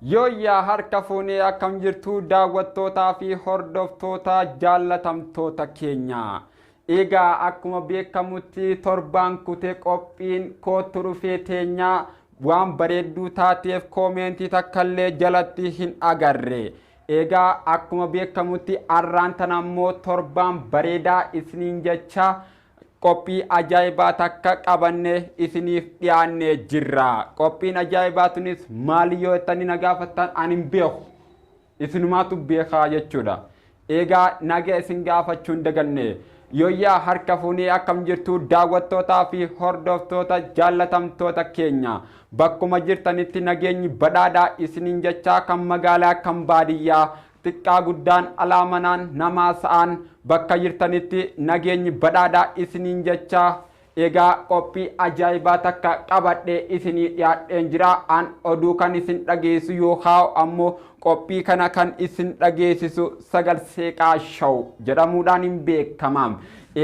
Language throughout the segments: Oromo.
Yooyyaa, harka fuunee, akkam jirtu daawwattootaa fi hordoftoota jaallatamtoota keenya? Egaa akkuma beekamutti torbaan kutee qophiin Koottu Dhufee Teenyaa waan bareedduu taateef koomentii takkallee jalatti hin agarre. Egaa akkuma beekamutti arraan tana ammoo torbaan bareedaa isiniin jecha qophii ajaa'ibaa takka qabannee isiniif dhiyaannee jirra. Qophiin ajaa'ibaa tunis maali yoo jettanii na gaafattan, ani hin beeku. Isinumaatu beekaa jechuudha. Egaa naga isin gaafachuu hin daganne. Yooyyaa, harka fuunee, akkam jirtu daawwattootaa fi hordoftoota jaallatamtoota keenya? Bakkuma jirtanitti nageenyi badhaadhaa isiniin jechaa, kan magaalaa, kan baadiyyaa, xiqqaa guddaan, alaa manaan, namaa sa'aan, bakka jirtanitti nageenyi badhaadhaa isiniin jechaa, egaa qophii ajaa'ibaa takka qabadhee isinii dhiyaadheen jira. An oduu kan isin dhageessu yookaan ammoo qophii kana kan isin dhageessisu Sagal Seeqaa Show jedhamuudhaan hin beekama.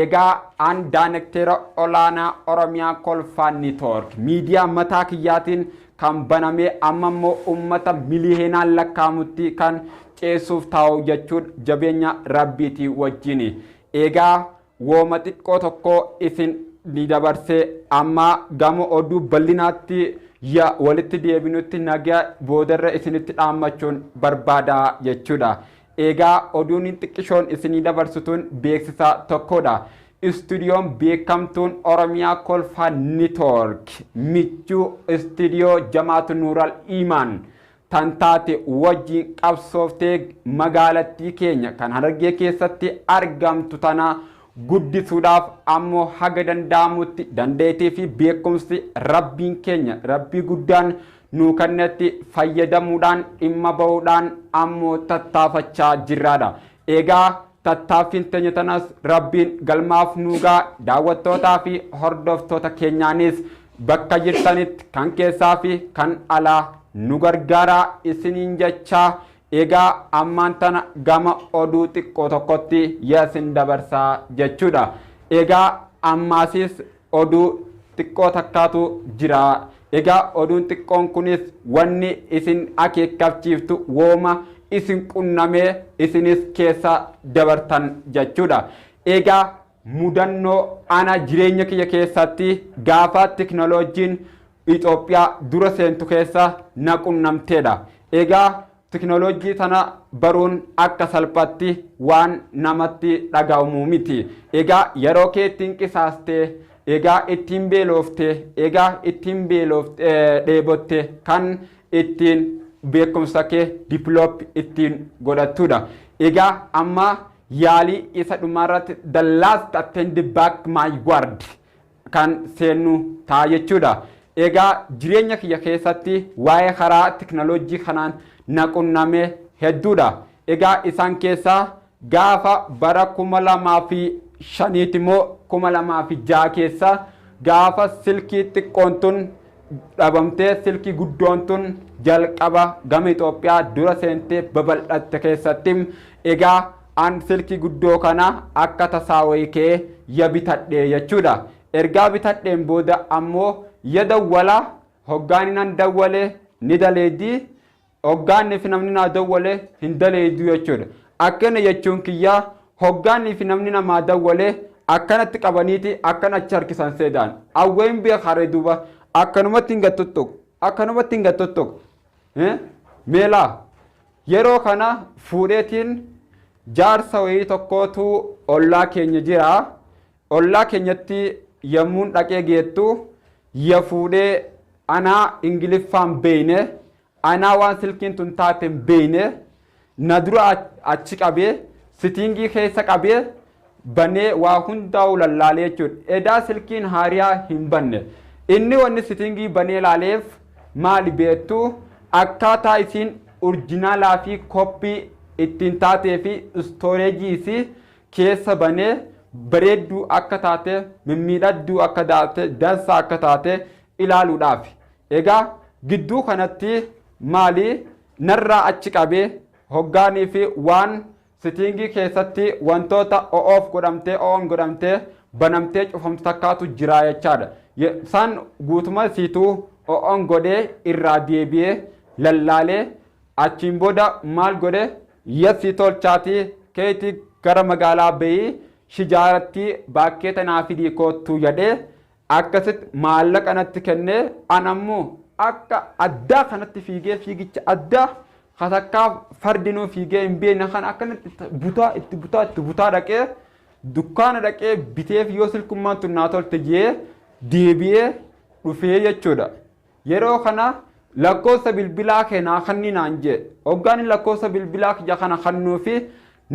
Egaa an daanekteera olaanaa Oromiyaa Kolfaa Network, miidiyaa mataa kiyyaatiin kan banamee amma immoo uummata miliyeenaan lakkaa'amutti kan ceessuuf taa'u jechuudha, jabeenya rabbiitii wajjin. Egaa wooma xiqqoo tokko isin ni dabarsee amma gama oduu bal'inaatti ya walitti deebinutti nagaa boodarra isinitti dhaammachuun barbaada jechuudha. Egaa oduun xiqqishoon isinii dabarsituun beeksisa tokkodha. Istuudiyoon beekamtuun Oromiyaa Kolfaa Network michuu istuudiyoo Jamaatu Nuural Imaan tan taate wajjin qabsooftee magaalattii keenya kan Harargee keessatti argamtu tana guddisuudhaaf ammoo haga danda'amutti dandeettii fi beekumsi rabbiin keenya rabbii guddaan nuu kennetti fayyadamuudhaan, dhimma bahuudhaan ammoo tattaafachaa jirraadha. Egaa tattaaffiin teenya tanas rabbiin galmaaf nuugaa. Daawwattootaa fi hordoftoota keenyaanis bakka jirtanitti kan keessaa fi kan alaa nu gargaaraa isiniin jechaa, egaa ammaan tana gama oduu xiqqoo tokkotti isin dabarsaa jechuudha. Egaa ammaasis oduu xiqqoo takkaatu jira. Egaa oduun xiqqoon kunis wanni isin akeekkachiiftu wooma isin qunnamee isinis keessa dabartan jechuudha. Egaa mudannoo ana jireenya kiyya keessatti gaafa tiknooloojiin Itoophiyaa dura seentu keessa na qunnamteedha. Egaa tiknooloojii tana baruun akka salphatti waan namatti dhaga'amu miti. Egaa yeroo kee ittiin qisaastee, egaa ittiin beelooftee, egaa ittiin beelooftee dheebotte kan ittiin beekumsa kee develop ittiin godhattudha. Egaa amma yaalii isa dhumaarratti, the last attempt back my word, kan seennu ta'a jechuudha. Egaa jireenya kiyya keessatti waa'ee karaa tiknooloojii kanaan na qunname hedduudha. Egaa isaan keessaa gaafa bara 2005ti immoo 2006 keessa gaafa silkii xiqqoon tun dhabamtee silkii guddoon tun jalqaba gama Itoophiyaa dura seentee babal'atte keessatti, egaa an silkii guddoo kana akka tasaa wayii ka'ee ya bitadhe jechuudha. Ergaa bitadheen booda ammoo ya dawwala, hoggaan nan dawwale ni daleedii, hoggaanni fi namni naa dawwale hin daleedu jechuudha. Akkana jechuun kiyyaa hoggaanni fi namni namaa dawwale akkanatti qabaniiti akkana achi harkisan seedaan. Awween beekaree duuba akkanumatti hin gattuttuq, akkanumatti hin gattuttuq. Meelaa yeroo kana fuudheetiin jaarsa wayii tokkootu ollaa keenya jira. Ollaa keenyatti yommuun dhaqee geettu ya fuudhee, anaa Ingiliffaan beeyne, anaa waan silkiin tun taate hin beeyne, na dura achi qabee setting keessa qabee banee waa hundaa'u lallaalee jechuudha. Edaa silkiin haariyaa hin banne. Inni wanni setting banee laaleef maali beektu? Akkaataa isiin original fi copy ittiin taatee fi storage isii keessa banee bareedduu akka taate, mimmiidhadduu akka taate, dansaa akka taate ilaaluudhaaf. Egaa gidduu kanatti maali narraa achi qabee hoggaanii fi waan setting keessatti wantoota off godhamtee, on godhamtee, banamtee cufamtu takkaatu jira jechaadha. Isaan guutuma isiituu on godhee irraa deebi'ee lallaalee. Achiin booda maal godhe? Yasii tolchaatii keetii gara magaalaa bayii shijaaratti baakkeeta naa fidii koottuu jedhee akkasitti maallaqa natti kennee, an ammoo akka addaa kanatti fiigee, fiigicha addaa katakkaa fardinuu fiigee hin beekne kana akkanatti butaa itti butaa itti butaa dhaqee, dukkaana dhaqee biteef, yoo silkummaan tun naa tolte jee deebi'ee dhufee jechuudha. Yeroo kana lakkoofsa bilbilaa kee naa kanni naan jee. Hoggaan lakkoofsa bilbilaa kiyya kana kannuu fi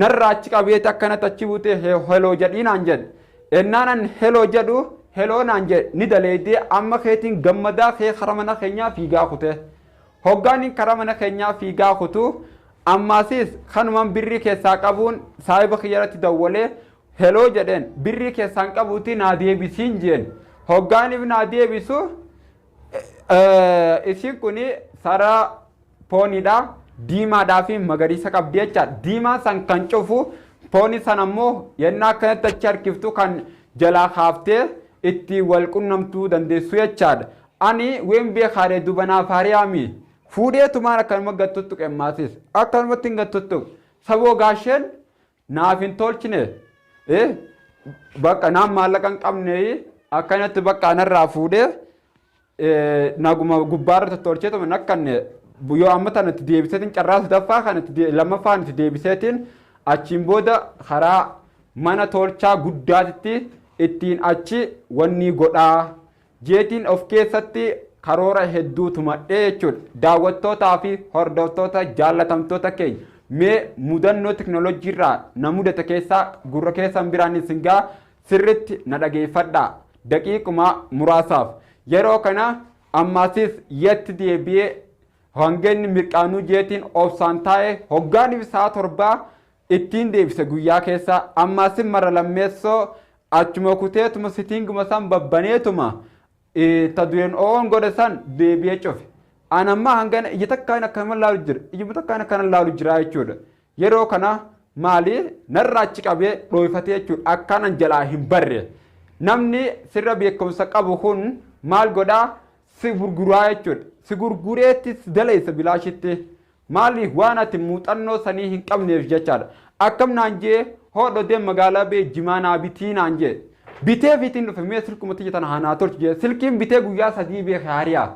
narraa achi qabeeti akkanatti achi butee "Hello" jedhii naan jedhe. Ennaan an "Hello" jedhu, "Hello" naan jedhe, ni daleedee amma keetiin gammadaa kee kara mana keenyaa fiigaa kute. Hoggaan kara mana keenyaa fiigaa kutu, ammaasis kanumaan birrii keessaa qabuun saahiba kiyyarratti dawwalee "Hello" jedheen, birrii keessaan qabuuti naa deebisiin jeen. Hoggaaniif naa deebisu, isiin kun sara pooniidha, diimaadhaa fi magariisa qabdi jechaadha. Diimaa san kan cufu, poonii san ammoo yennaa akkanatti achi harkiftu kan jalaa kaaftee itti wal qunnamtuu dandeessu jechaadha. Ani ween beekaadhe dubanaaf hariyaami. Fuudheetumaan akkanuma gattuttu qemmaasis. Akkanumatti hin gattuttu. Saboo gaasheen naaf hin tolchine. Bakka naan maallaqa hin qabne akkanatti bakka anarraa fuudhee naguma gubbaarra tottolcheetuma nakkanne. Yoo amma tana itti deebiseetiin carraa sadaffaa kan itti lammaffaan itti deebiseetiin, achiin booda karaa mana tolchaa guddaatitti ittiin achi wanni godhaa jeetiin of keessatti karoora hedduu tumadhee jechuudha. Daawwattootaa fi hordoftoota jaallatamtoota keenya, mee mudannoo teknooloojiirraa na mudate keessaa gurra keessan biraan isin gaa, sirritti na dhageeffadhaa daqiiquma muraasaaf. Yeroo kana ammaasis yetti deebi'ee hangeenni mirqaanuu jeetiin obsaan taa'e. Hoggaan sa'a 7 ittiin deebise guyyaa keessa, ammaasis mara lammeessoo achuma kuteetuma settinguma san babbaneetuma ta dureen oon godhe san deebi'ee cufe. An amma hangana ija takkaan akkanuma laalu jira, ijuma takkaan akkana laalu jira jechuudha. Yeroo kana maali narraa achi qabee dhooyfatee jechuudha, akkaan jalaa hin barre. Namni sirra beekumsa qabu kun maal godhaa? Si gurguraa jechuudha. Si gurgureetti si daleessa bilaashitti. Maaliif? Waan ati muuxannoo sanii hin qabneef jechaadha. Akkam naan jee, "Hodho deem magaalaa bee, jimaa naa bitii" naan jee. Bitee fiitiin dhufe, mee silkuma tiyya tana haa tolchu jee. Silkiin bitee guyyaa 3 beeke hariyaa.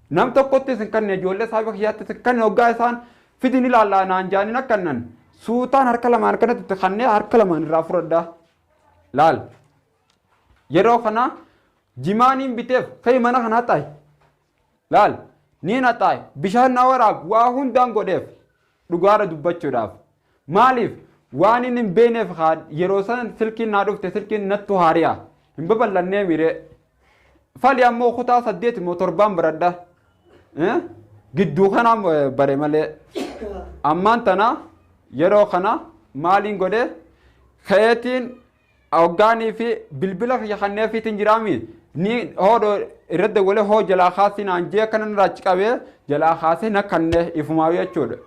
Nam tokkotti isin kanne, ijoollee saayiba kiyyaatti isin kanne. Hoggaa isaan fidin ilaallaa naan jaanin, akkannan suutaan harka lamaan akkanatti itti kannee harka lamaan irraa fudhadha. Laal. Yeroo kana jimaaniin biteef, kai mana kana haxaayi. Laal, niin haxaayi, bishaan na waraab, waa hundaan godheef dhugaara dubbachuudhaaf. Maaliif? Waan inni hin beekneef. Yeroo san silkiin naa dhufte, silkiin nattu haariyaa. Hin babal'annee miree. Fali ammoo kutaa 8 immoo 7n baradha. Gidduu kanaan bare malee. Ammaan tana yeroo kana maaliin godhe? Ka'eetiin hoggaanii fi bilbila kiyya kanneefiitiin jiraami. Ni hodho irratti dawwalee, hoo jalaa kaasii naan jee, akkana irraa achi qabee jalaa kaasee na kannee ifumaa jechuudha.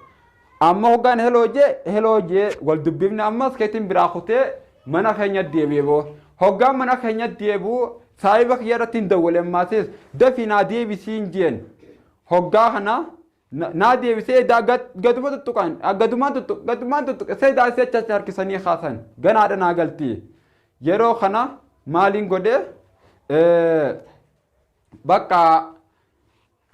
Amma hoggaan "Hello" jee, "Hello" jee wal dubbifne, ammas keetiin biraa kutee mana keenya deebi'e boo. Hoggaan mana keenya deebi'u saahiba kiyya irratti hin dawwale, ammaasis dafii naa deebisiin jeen. Hoggaa kana naa deebisee edaa gaduma tuttuqan, gadumaan tuttuq, gadumaan tuttuq, seedaa achi achi harkisanii kaasan ganaadha naa galti. Yeroo kana maaliin godhee? Bakka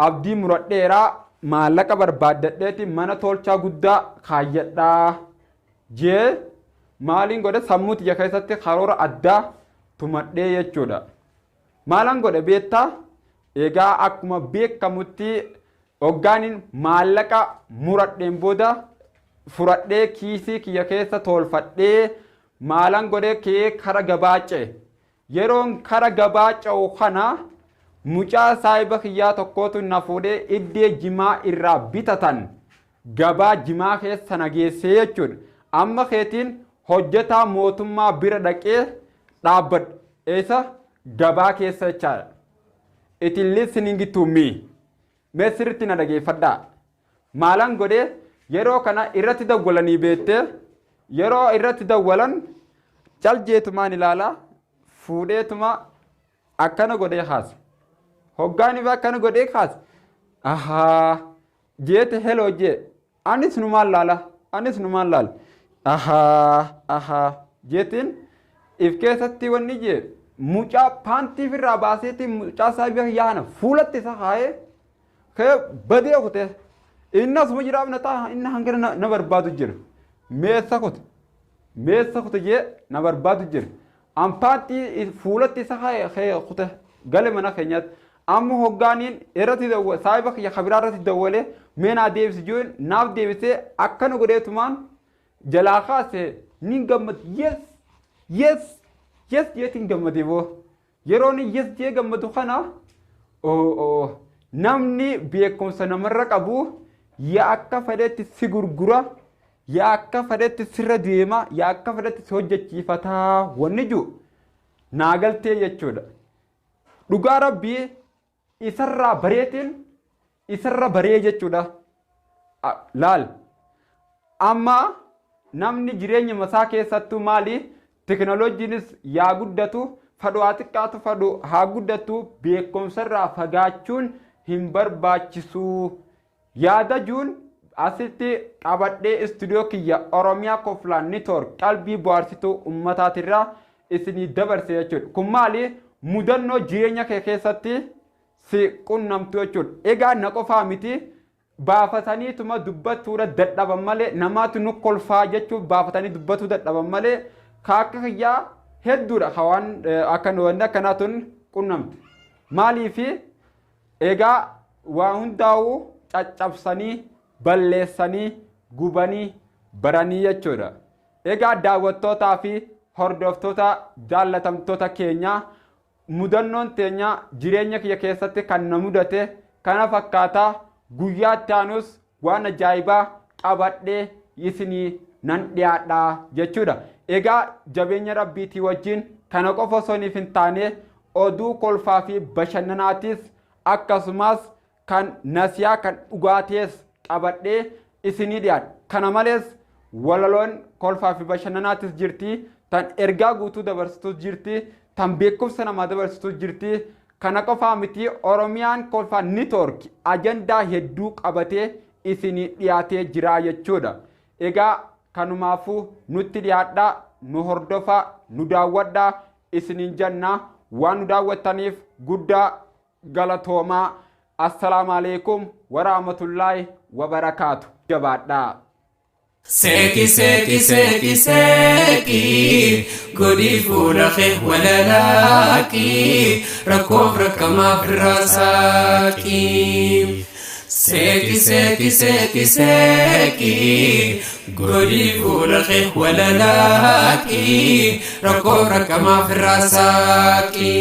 abdii muradheeraa, maallaqa barbaaddadheeti mana tolchaa guddaa kaayyadhaa jee maaliin godhe? Sammuu tiyya keessatti karoora addaa tumadhee jechuudha. Maalan godhe beektaa? Egaa akkuma beekamutti hoggaaniin maallaqa muradheen booda furadhee kiisii kiyya keessa tolfadhee maalan godhe? Kee kara gabaa ce'e. Yeroon kara gabaa ce'u kana mucaa saahiba kiyyaa tokkootu na fuudhee iddee jimaa irraa bitatan gabaa jimaa keessa na geessee jechuudha. Amma keetiin hojjetaa mootummaa bira dhaqee dhaabbadhu. Eessa? Gabaa keessa jechaadha. It is listening to me. Mee sirriitti na dhageeffadhaa. Maalan godhee? Yeroo kana irratti dawwalanii beektee, yeroo irratti dawwalan caljeetumaan ilaalaa fuudheetuma akkana godhee kaase. Hoggaan ifa akkana godhee kaase. Ahaa. Jeete heloo jee. Anis numaan laala. Anis numaan laala. Ahaa ahaa jeetiin if keessatti wanni jee mucaa paantii ofirraa baaseetiin mucaa saahiba kiyyaa kana fuulatti isa kaayee kee badee kute. Inni asuma jiraaf na ta'a inni hangana na barbaadu jira. Meessa kute. Meessa kute jee na barbaadu jira. An paantii fuulatti isa kaayee kute gale mana keenyaatti. Amma hoggaaniin irratti saahiba kiyya kabiraa irratti dawwalee mee naa deebisi jechuun naaf deebisee akkana godheetumaan jalaa kaase ni gammadu. Yes yes yes jeetiin gammade boo. Yeroo inni yes jee gammadu kana namni beekumsa namarra qabu yaa akka fedhetti si gurgura, yaa akka fedhetti sirra deema, yaa akka fedhetti si hojjechiifataa wanni jiru naa galtee jechuudha. Dhugaa Rabbii isarraa bareetiin isarra baree jechuudha. Laal amma namni jireenya masaa keessattuu maali teknooloojiinis yaa guddatu fadhu haa xiqqaatu fadhu haa guddatu beekumsarraa fagaachuun hin barbaachisu. Yaada juun asitti qabadhee istuudiyoo kiyya Oromiyaa Koflaan Network qalbii bohaarsituu ummataatirraa isinii dabarse jechuudha. Kun maali? Mudannoo jireenya kee keessatti si qunnamtu jechuudha. Egaa na qofaa miti baafataniituma dubbachuudha dadhaban malee namaatu nu kolfaa jechuuf baafatanii dubbatuu dadhaban malee ka akka kiyyaa hedduudha ka waan akka wanni akkanaa tun qunnamte. Maaliifi egaa waa hundaa'uu caccabsanii balleessanii gubanii baranii jechuudha. Egaa daawwattootaa fi hordoftoota jaallatamtoota keenyaa mudannoon teenya jireenya kiyya keessatti kan na mudate kana fakkaata. Guyyaa itti aanus waan ajaa'ibaa qabadhee isinii nan dhiyaadha jechuudha. Egaa jabeenya Rabbiitii wajjin kana qofa osoo hin taane oduu kolfaa fi bashannanaatis akkasumas kan nasiyaa kan dhugaatees qabadhee isinii dhiyaadha. Kana malees walaloon kolfaa fi bashannanaatis jirti, tan ergaa guutuu dabarsitus jirti, tan beekumsa namaa dabarsitus jirti. Kana qofaa miti Oromiyaan Kolfaa Network ajandaa hedduu qabatee isinii dhiyaatee jira jechuudha. Egaa kanumaafuu nutti dhiyaadhaa, nu hordofaa, nu daawwadhaa isiniin jenna. Waan nu daawwattaniif guddaa galatoomaa. Assalaamu alaikum warahmatullaahi wabarakaatu. Jabaadhaa. Seeqi seeqi seeqi seeqi godhii fuula kee walalaaqi rakkoof rakkamaaf irraa saaqi. Seeqi seeqi seeqi seeqi godhii fuula kee walalaaqi rakkoof rakkamaaf irraa saaqi.